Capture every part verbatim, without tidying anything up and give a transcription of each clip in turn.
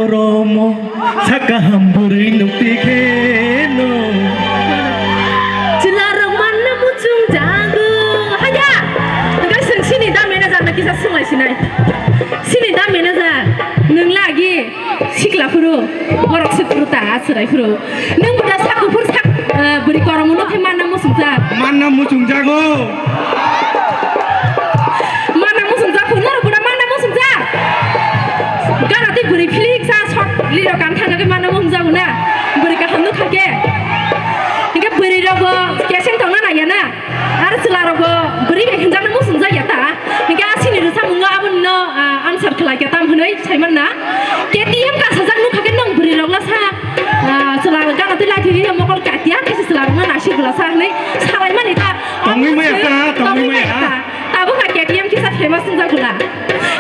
Romo sakaham bwrwi nukti kheno. Chwlarok manna muchung jago. Haya. Hwnkhe chwng sini da manager no kisa swnglaisi nai. Sini da manager, nwng lagi sikla phuru, borok se phuru ta chwrai phuru. Nwng buda sak kuphur sak, eh, bwrwi kormo no khe manna muchung jak. Manna muchung jago. Mana muchungjak phunaro buda mana muchungjak. Gana tei bwrwi philik sa sok riro kan thangna ke mana muchungjak na. Bwrwi kaham no thake. Hingke bwrwi rogo keseng tongna naiya na. Ar chwla rogo bwrwi bai hinjak na muchungjak ya ta. Hingke asini rwsa mungo aboni no, ah, answer khlai ke tam hwnwi saiman na. K T M kasajak nukha ke nong bwrwi rok la sa. Ah, chwla gana tei lathi ri mokol katia kesi chwla rok na nasi gula sa hwnwi salai mani ta. Tongwi maya ta, tongwi maya ta. Tabuk ha K T M kisa famous wngjakgula.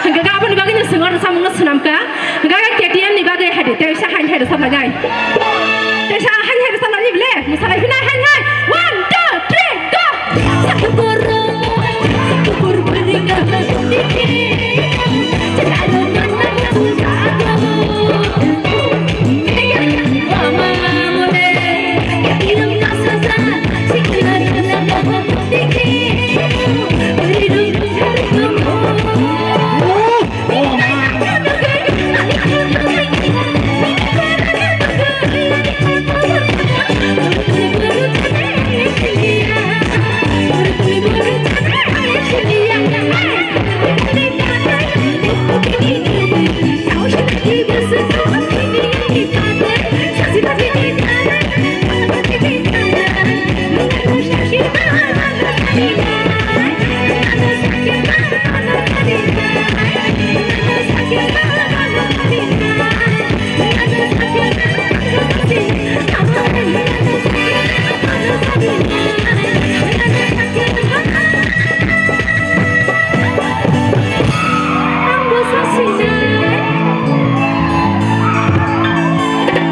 Hingke aboni bagwi no swngwr samung no swnamkha. Hingke K T M ni bagwi hadi teisa hain hai rwsap lagai. Teisa hain hai rwsap lani bile. Mwsalai hwnai hain hai. One, two, three, go.